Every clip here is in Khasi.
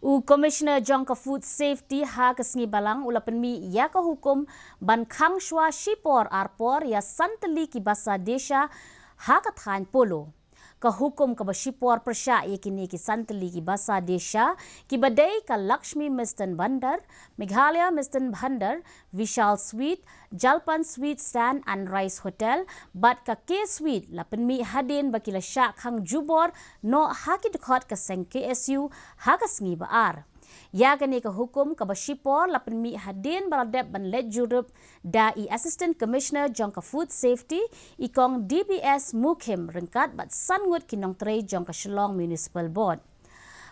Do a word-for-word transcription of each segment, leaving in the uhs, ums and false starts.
U Commissioner jong ka Food Safety ha ka sngi Balang u la pynmih ïa ka hukum ban khang shuwa shipor arpor ïa san tylli ki basa desha ha ka thaiñ Polo. Ka hukum kaba shipor pyrshah ïa kine ki san tylli ki basa desha kiba dei ka Lakshmi Misthan Bhandar, Meghalaya Misthan Bhandar, Vishal Sweet, Jalpan Sweet Stand and Rice Hotel bad ka K Sweet la pynmih hadien ba ki la shah khang jubor noh ha ki dkhot ka seng K S U ha ka sngi ba ar. Ïa kane ka hukum kaba shipor la pynmih hadien ba la dep ban leit jurip da i Assistant Commissioner jong ka Food Safety, i Kong D B S Mukhim, ryngkat bad san ngut ki nongtrei jong ka Shillong Municipal Board.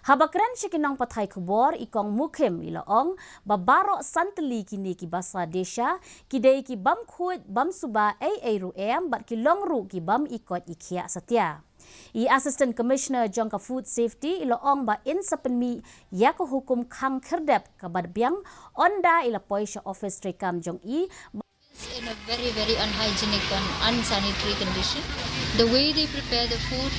Haba kren sha ki nongpathai khubor, i Kong Mukhim i la ong ba baroh san tylli kine ki basa desha ki dei ki bym khuid bym suba ei ei ruh em bad ki long ruh ki bym i koit i khiah satia. I Assistant Commissioner jong ka Food Safety i la ong ba yn sa pynmih ïa ka hukum khang khyrdep kaba biang ynda i la poi sha office treikam jong i. In a very, very unhygienic and unsanitary condition. The way they prepare the food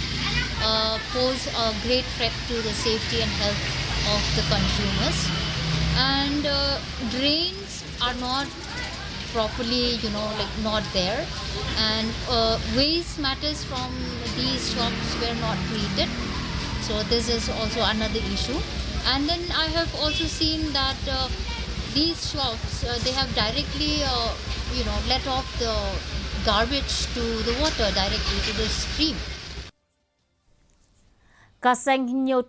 uh, pose a great threat to the safety and health of the consumers. And uh, drains are not properly, you know, like, not there. And uh, waste matters from these shops were not treated. So this is also another issue. And then I have also seen that uh, these shops, uh, they have directly, uh, you know, let off the garbage to the water directly to the stream. Ka seng hynñiew